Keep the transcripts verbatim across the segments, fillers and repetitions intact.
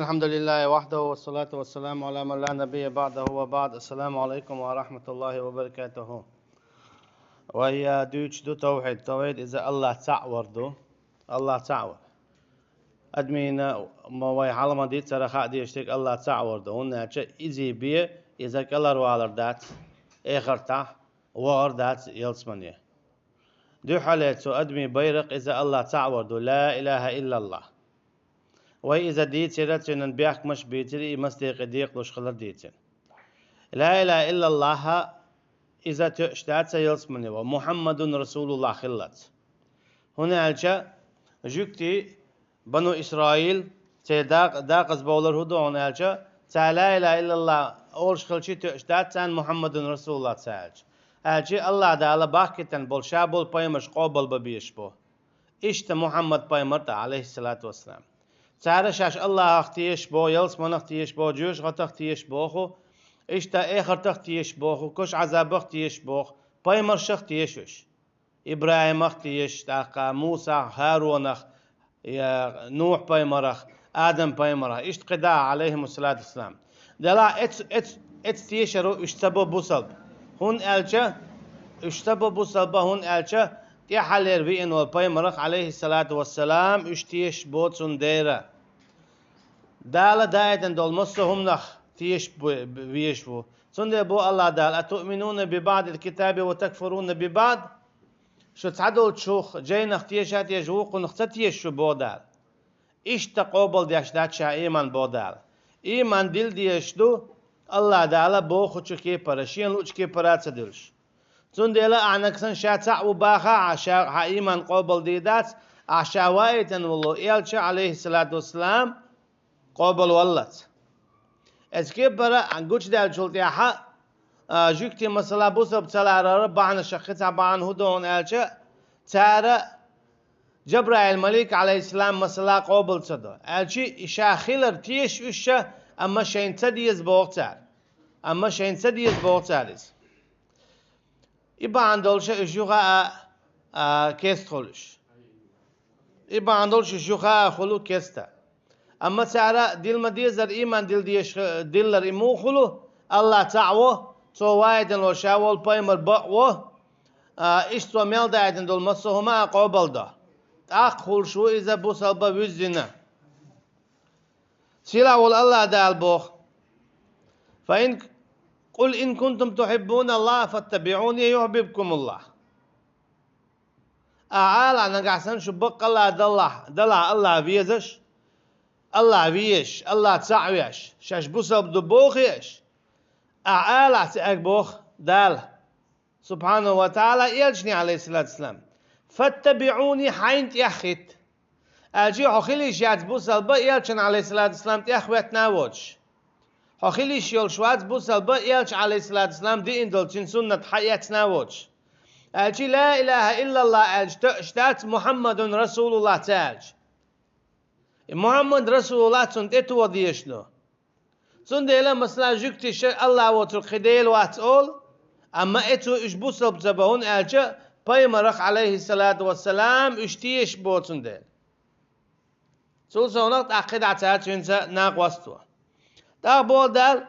الحمد لله وحده والصلاة والسلام على من لا نبي بعده وبعد. السلام عليكم ورحمة الله وبركاته. Вай дуьйцуш ду тавхьид. Тавхьид иза АллахӀ цхьаъ вар ду. АллахӀ цхьаъ вар. Адамашна ма вай хьалха ма дийццара хаа дезаш дерг АллахӀ цхьаъ вар ду. ХӀунда аьлча иза бе, иза кӀалхарвалар дац, эхартахь вахар дац ялсмане. Дуьххьале цу адамий байракх иза АллахӀ цхьаъ вар ду, لا إله إلا الله. Вай иза дийцира, цуьнан бехкамаш бийцира, и маса декъе декъалуш хилар дийцира. لا إله إلا الله иза тоьаш дац ялсмане ван, محمد رسول الله хиллалц. ХӀунда аьлча жуьгтий, бану Исраил, церан дакъа-, дакъазбовлар хӀун ду хьуна аьлча, цара لا إله إلا الله олуш хилча тоьаш дац царна محمد رسول الله ца аьлча. Аьлча АллахӀ Дала бахкийтина болу ша болу пайхамарш къобал бан безаш бу. Иштта Мухьаммад пайхамар а, Ӏалайхиссалату вассалам. Цара шаьш АллахӀах тешаш боху, ялсаманах тешаш боху, жоьжахатах тешаш боху, иштта эхартах тешаш боху, кошан Ӏазабах тешаш боху, пайхамаршах тешаш уьш. ИбрахӀимах тешаш, тӀаккха Мусах, ХӀаронах, я Нухь пайхамарах, Адам пайхамарах, иштта кхидӀа, Ӏалайхимуссалату вассалам. Делахь эц-, эц-, эцу тешаро уьш ца бо бусалба. ХӀунда аьлча, уьш ца бо бусалба, хӀунда аьлча, тӀаьххьалера веана волу пайхамарах, Ӏалайхиссалату вассалам, уьш тешаш бо цундела. Дала даийтина долу массо а хӀуманах тешаш бу-, везаш ву. Цундела бо АллахӀ Дала: أتؤمنون ببعض الكتاب وتكفرون ببعض؟ Шу цхьадолчух жайнах теша а теша, вукхунах ца теша шу, боху Дала. Иштта къобалдеш дац ша ийман, боху Дала. Ийман дила дезаш ду АллахӀ Дала бохучу кепара, шена луучу кепара а ца дуьллуш. Цундела ахьа нагахь санна ша цхьаъ ву баха, ахьа ша, хьан ийман къобалдийр дац, ахьа ша ваийтина волу элча, Ӏалайхиссалату вассалам, къобалваллалц. Эцу кепара гучудаьллачул тӀаьхьа, а, жуьгтий, масала, бусалба ца ларара бахьанашах кхин цхьа бахьана хӀун ду хьуна аьлча, цара Жабраил-малик, Ӏалайхиссалам, масала, къобал ца до. Аьлча и ша хилар теша уьш ша, амма шайна ца деза боху цара. Амма шайна ца деза боху цара иза. И бахьана долуша уьш юха а, а, кеста хуьлу уьш. И бахьана долуша уьш юха а хуьлу кеста. Амма цара дила ма-дезара ийман дила дезаш, диллар и муха хуьлу? АллахӀ цхьаъ ву, Цо ваийтина волу ша волу пайхамар бакъ ву, а, иштта Цо мел даийтина долу массо а хӀума а къобалдо. ТӀаккха хуьлуш ву иза бусалба вуьззина. Сийлахь волу АллахӀ Дала боху: فإن، قل إن كنتم تحبون الله فاتبعوني يحببكم الله. Ахьа ала нагахь санна шу баккъалла далахь, далахь АллахӀ везаш, АллахӀ везаш, АллахӀ цхьаъ веш, шаьш бусалба ду бохий аша? Ахьа ала цаьрга, боху Дала, субхьанаху ва таӀала, элчане, Ӏалайхиссалату вассалам: فاتبعوني, хьайна тӀехь хӀитта. Аьлча хьо хила йиш яц бусалба элчан, Ӏалайхиссалату вассалам, тӀехь хӀоьттина а воцуш. Хьо хила йиш йолуш вац бусалба элча, Ӏалайхиссалату вассалам, диъна долу цуьнан суннат хьаэцна а воцуш. Аьлча ла илахӀа иллаллахӀ аьлча тоьаш дац Мухьаммадун расулуллахӀ ца аьлча. И Мухьаммад расулуллахӀ цунна тӀе тоха дезаш ду. Цундела, масала, жуьгтиша АллахӀ воцург кхин Дела вац олу, амма эцо уьш бусалба ца бо, хӀунда аьлча пайхамарах, Ӏалайхиссалату вассалам, уьш тешаш бо цундела. Цул совнах тӀаккха кхидӀа цара цуьнца накъост во. ТӀаккха боху Дала: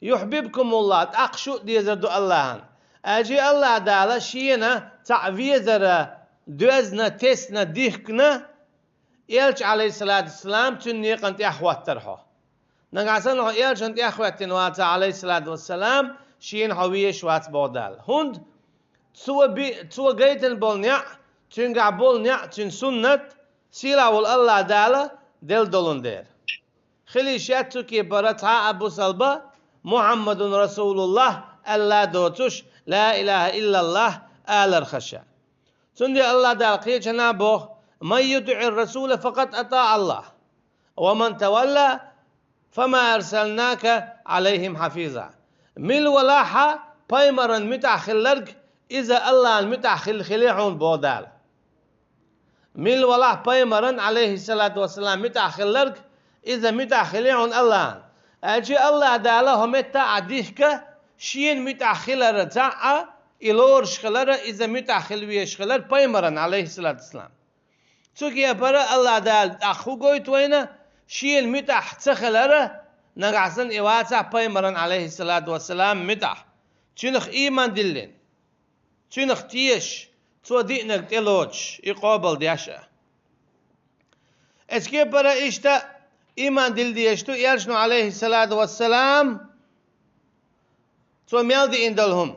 يحببكم الله, тӀаккха шу а дезар ду АллахӀана. Аьлча АллахӀ Дала шена цхьаъ везара доьзна, тесна, дихкина, элча, Ӏалайхиссалату вассалам, цуьнан некъан тӀехь хӀоттара хьо. Нагахь санна хьо элчан тӀехь хӀоьттина вацахь, Ӏалайхиссалату вассалам, шена хьо везаш вац, боху Дала. ХӀунда? Цо би-, цо гайтина болу неӀ, цуьнгахь болу неӀ, цуьнан суннат, сийлахь волу АллахӀ Дала делла долун дела. Хила йиш яц цу кепара цхьа а бусалба Мухьаммадун расулуллахӀ аьлла доцуш, ла илахӀа иллаллахӀ аларх ша. Цундела АллахӀ Дала кхечанхьа боху: من يطع الرسول فقد أطاع الله ومن تولى فما أرسلناك عليهم حفيظا. Мила валахь а пайхамаран муьтӀахь хилларг, иза АллахӀан муьтӀахь хилла хили хьуна, боху Дала. Мила валахь пайхамаран, Ӏалайхиссалату вассалам, муьтӀахь хилларг, иза муьтӀахь хили хьуна АллахӀан. Аьлча АллахӀ Дала хьо метта а дихка, шена муьтӀахь хилара цхьаъ а, и лоруш хилара, иза муьтӀахь хила везаш хилара пайхамаран, Ӏалайхиссалату вассалам. Цу кепара АллахӀ Дала тӀаккха хӀун гойту вайна? шена муьтӀахь ца хилар, нагахь санна и вацахь пайхамаран, Ӏалайхиссалату вассалам, муьтӀахь, цуьнах ийман диллина, цуьнах тешаш, цо диънарг тӀелоцуш, и къобалдеш а. Эцу кепара иштта ийман дилла дезаш ду, элчано, Ӏалайхиссалату вассалам, цо мел диъна долу хӀума.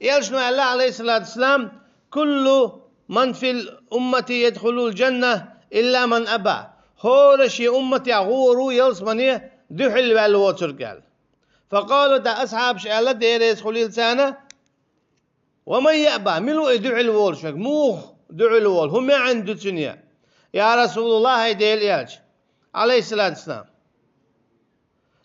Элчано аьлла, Ӏалайхиссалату вассалам: «Куллу ман фил уммати ядхулул джанна, илла ман аба». ХӀора шен умматехь гӀур ву ялсамане, дуьхьал ваьлла воцург аьлла. Факъалу, тӀаккха асхьабаша аьлла, Дела реза хуьлийла царна: «Ва ман яъба, мила ву и дуьхьал волуш верг? Муха дуьхьал волу? ХӀун маьӀна ду цуьнан?» «Я Расулаллах, хӀай Делан элча, Ӏалайхиссалату вассалам».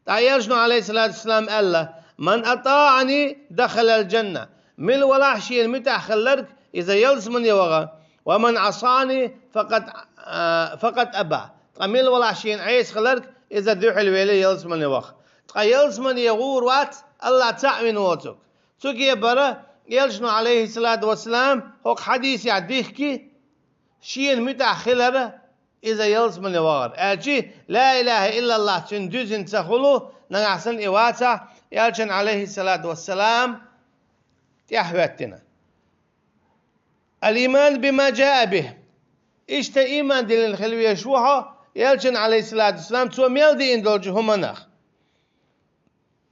ТӀаккха элчано, Ӏалайхиссалату вассалам, аьлла: «Ман атаӀани дахалал джанна». Мила валахь шена муьтӀахь хилларг, иза ялсамане ваха. «Ва ман Ӏасани факъад, а, факъад аба». Ткъа мила валахь шена Ӏеса хилларг, иза дуьхьал вели ялсамане ваха. Ткъа ялсамане гӀур вац, Аллах цхьаъ вина воцург. Цу кепара элчано, Ӏалайхиссалату вассалам, хӀокху хьадисехь дихки, шена муьтӀахь хилар, иза ялсамане вахар. Аьлчи, ла илаха иллаллах цуьнан дуьзина ца хуьлу, нагахь санна и вацахь, элчан, Ӏалайхиссалату вассалам, тӀаьхьахӀоьттина. Ал-ийман бима джаа бихӀ. Иштта ийман диллина хила везаш ву хьо, элчан, Ӏалайхиссалату вассалам, цо мел диъна долчу хӀуманах.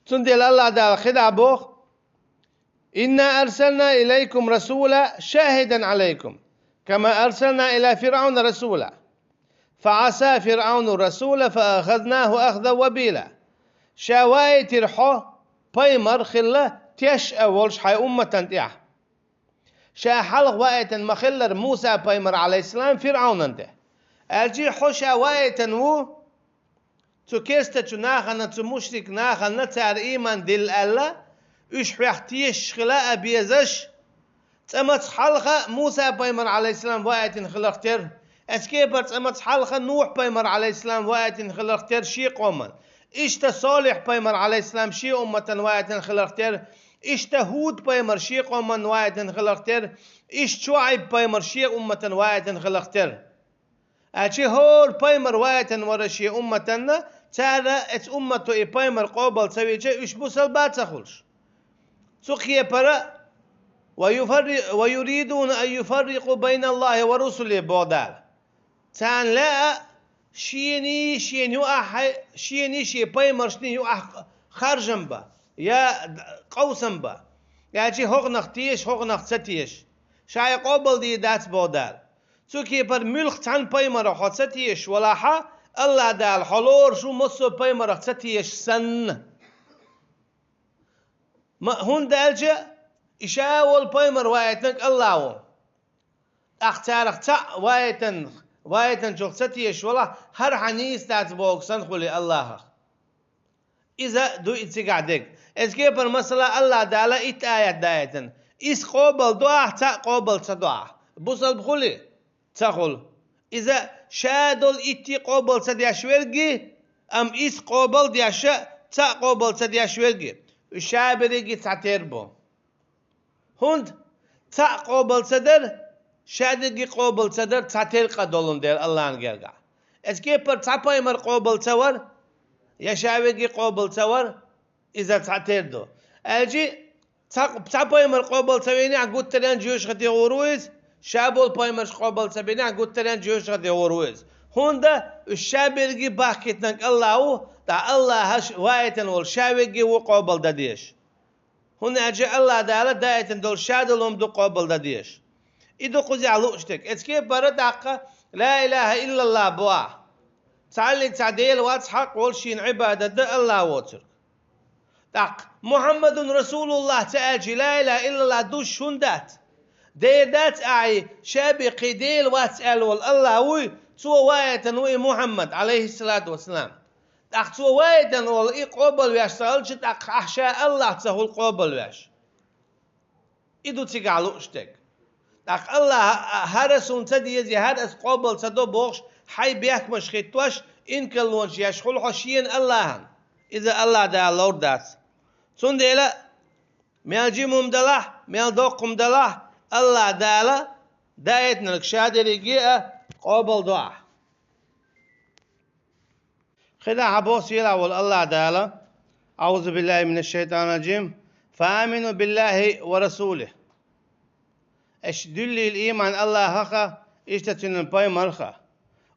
Цундела Аллах Дала кхидӀа боху: «Инна арсална илайкум расула шахидан Ӏалайкум, кама арсална ила ФирӀавна расула. Фа Ӏаса ФирӀавну расула, фа ахазнаху ахзан вабила». Ша ваийтира хьо пайхамар хилла теш а волуш хьайн умматан тӀехь. Ша хьалха ваийтина ма-хиллара Муса-пайхамар, Ӏалайхиссалам, ФирӀавнан тӀе. Аьлчи хьо ша ваийтина ву цу керстачу нахана, цу мушрик нахана, цара ийман дилла аьлла, уьш хьоьх тешаш хила а безаш, цӀа маца хьалха Муса-пайхамар, Ӏалайхиссалам, ваийтина хиларх тера, эцу кепара цӀа маца хьалха Нухь-пайхамар, Ӏалайхиссалам, ваийтина хиларх тера шен къоман. Иштта Солихь-пайхамар, Ӏалайхиссалам, шен умматан ваийтина хиларх тера, иштта Худ-пайхамар шен къоман ваийтина хиларх тера, иштта Шуайб-пайхамар шен умматан ваийтина хиларх тера. Аьлчи хӀора пайхамар ваийтина вара шен умматанна, цара эцу уммато и пайхамар къобал ца вича, уьш бусалба а ца хуьлуш. Цу кепара: «Ва юфарри-, ва юридуна ан юфаррикъу байна Аллахи ва русулихи», боху Дала. Царна лаьа шений шен юкъахь, шений шен пайхамаршний юкъахь харжам бан, я къовсам бан. Аьлчи хӀокхунах теша, хӀокхунах ца теша. Ша и къобал дийр дац, боху Дала. Цу кепара муьлхха цхьана пайхамарах хьо ца тешаш валахьа, Аллах Дала хьо лоруш ву массо а пайхамарах ца тешаш санна. Ма, хӀунда аьлча и ша волу пайхамар ваийтинарг Аллах ву. ТӀаккха царах цхьаъ ваийтан-, ваийтинчух ца тешаш валахь, хӀара хьан нийса дац бохург санна хуьлу Аллахах. Иза ду и цигахь дерг. Эцу кепара, масала, Аллах Дала итт аят даийтина. Исс къобал до ахь, цхьаъ къобал ца до ахь. Бусалба хуьлий? Ца хуьлу. Иза ша долу итт къобал ца деш верг, амма исс къобал деш, цхьаъ къобал ца деш верг, уьш ша берриге цхьатерра бу. ХӀунда цхьаъ къобал ца дара, ша дерриге къобал ца дара, цхьатерра къа долун дела Аллахьан гергахь. Эцу кепара цхьа пайхамар къобал ца вара, я ша верриге къобал ца вара, иза цхьатерра ду. Аьлчи цхьа, цхьа пайхамар къобал ца вийнехь, гуттаренна жоьжахати гӀур ву иза, ша болу пайхамарш къобал ца бинехь, гуттаренна жоьжахати гӀур ву иза. ХӀунда уьш ша берриге бахкийтинарг Аллах ву, ткъа Аллаха ш-, ваийтина волу ша верриге ву къобал дан дезаш. ХӀунда аьлча Аллах Дала даийтина долу ша долу хӀума ду къобал дан дезаш. И ду кхузахь лууш дерг. Эцу кепара тӀаккха ла илаха иллаллах боху ахь. Цхьаллиг цхьа Дела вац хьакъ волуш шена Ӏибадат дан Аллах воцург. ТӀаккха Мухьаммадун Расулуллах ца аьлча, ла илаха иллаллах дузуш хӀунда дац? Дера дац ахьа, ша бен кхин Дела вац аьлла волу Аллах вуй, цо ваийтина ву и Мухьаммад, Ӏалайхиссалату вассалам. ТӀаккха цо ваийтина волу и къобалвеш ца хилча, тӀаккха ахь ша Аллах ца хуьлу къобалвеш. И ду цигахь лууш дерг. ТӀаккха Аллаха, а, хӀара суна ца дезий, хӀара ас къобал ца до бохуш, хьайн бехкамаш хӀиттош, инкарлонаш еш хуьлу хьо шена Аллахьан. Иза Аллах Дала лур дац. Цундела мел жима хӀума далахь, мел доккха хӀума далахь, Аллах Дала даийтинарг ша дерриге а къобал до ахь. ХӀаьта хьан боху сийлахь волу АллахӀ Дала: «أعوذ بالله من الشيطان الرجيم. فآمنوا بالله ورسوله». Аша дуьллийла ийман АллахӀах а, иштта Цуьнан пайхамарх а.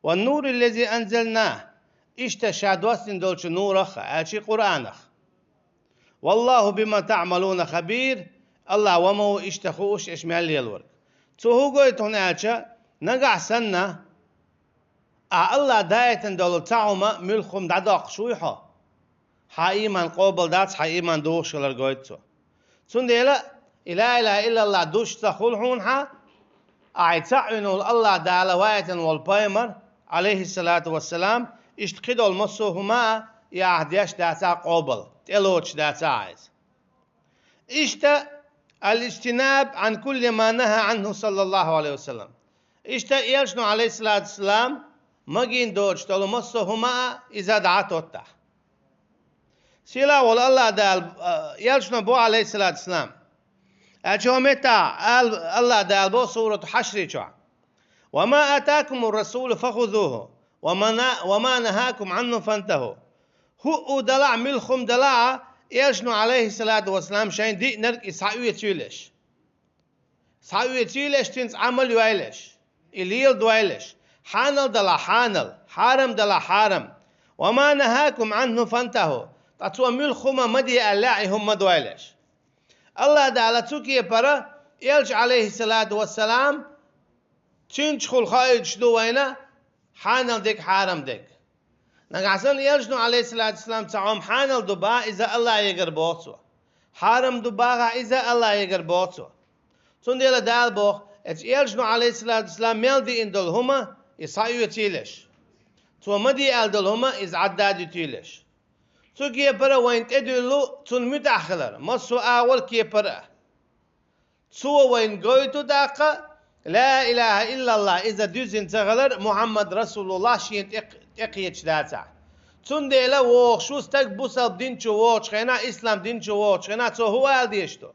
«والنور الذي أنزلنا», иштта Ша доссийна долчу нурах а, аьлча Къуръанах. «والله بما تعملون خبير», АллахӀ ма ву иштта хууш аша мел лелориг. Цо хӀун гойту хьуна аьлча, нагахь санна, ахьа АллахӀа даийтина долу цхьа хӀума, муьлхха хӀума дӀадоккхуш вуй хьо? Хьан ийман къобал дац, хьан ийман духуш хилар гойту цо. Цундела, и ла илаха иллаллахӀ дуьйцуш ца хуьлу хьуна хьан, ахьа цхьаъ вина волу АллахӀ Дала ваийтина волу пайхамар, Ӏалайхиссалату вассалам, иштта кхидолу массо а хӀума а, и ахьа деш дацахь къобал, тӀелоцуш дацахь иза. Иштта, الاجتناب عن كل ما نهى عنه صلى الله عليه وسلم. Иштта, Элчано, Ӏалайхиссалату вассалам, магийна доцуш долу массо а хӀума а иза дӀа а тоттахь. Сийлахь волу АллахӀ Дала, а, Элчано боху, Ӏалайхиссалату вассалам, аьлча хӀокху меттехь ала, АллахӀ Дала боху сурату Хьашри чохь: «وما آتاكم الرسول فخذوه، وما نا-، وما نهاكم عنه فانتهوا». ХӀуъу далахь, муьлхха хӀума далахь а, Элчано, Ӏалайхиссалату вассалам, шайна диънарг и схьаоьцуьйлаш. Схьаоьцуьйлаш, цуьнца Ӏамал йойлаш, и леладойлаш. Хьанал далахь хьанал, хьарам далахь хьарам. «وما نهاكم عنه فانتهوا». Ткъа цо муьлхха хӀума ма де аьллехь, и хӀума ма дойлаш. АллахӀ Дала цу кепара Элча, Ӏалайхиссалату вассалам, цуьнчухула хоуьйтуш ду вайна хьанал дерг, хьарам дерг. Нагахь санна Элчано, Ӏалайхиссалату вассалам, цхьа хӀума хьанал ду бахь, иза АллахӀегара боху цо. Хьарам ду бахахь, иза АллахӀегара боху цо. Цундела Дала боху, эцу Элчано, Ӏалайхиссалату вассалам, мел диъна долу хӀума, и схьаоьцуьйлаш. Цо ма де аьлла долу хӀума, иза Ӏадда а дуьтуьйлаш. Цу кепара вайна тӀедуьллу цунна муьтӀахь хилар, массо а агӀор кепара а. Цо вайна гойту тӀаккха, ла илаха иллаллахӀ иза дуьззина ца хилар, Мухьаммад расулуллахӀ шена тӀе-, тӀекхеташ дацахь. Цундела вогӀуш ву стаг бусалба дин чу вогӀучу хенахь, ислам дин чу вогӀучу хенахь, цо хӀун ала дезаш ду?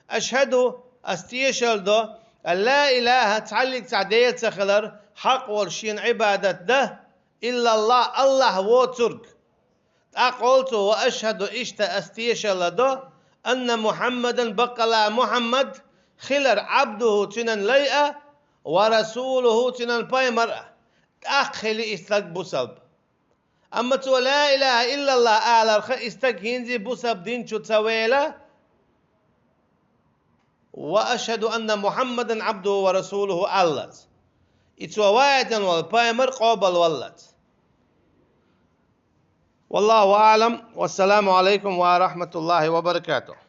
«Ашхаду», ас тешалла до, ан ла илаха, цхьаллиг цхьа Дела ца хилар, хьакъ волуш шена Ӏибадат дан, иллаллахӀ, АллахӀ воцург. ТӀаккха олу цо: «Ва ашхаду», иштта ас тешалла до, «анна Мухьаммадан», баккъала Мухьаммад хилар, «Ӏабдуху», цуьнан лай а, «ва расулуху», цуьнан пайхамар а. ТӀаккха хили и стаг бусалба. Амма цо ла илаха иллаллахӀ аларха и стаг хӀинца бусалба дин чу ца вела, «Ва ашхаду анна Мухьаммадан Ӏабдуху ва расулуху» аллалц. И цо ваийтина волу пайхамар къобалваллалц. Валлаху аӀлам. Вассаламу Ӏалайкум ва рахьматуллахӀи ва баракатуху.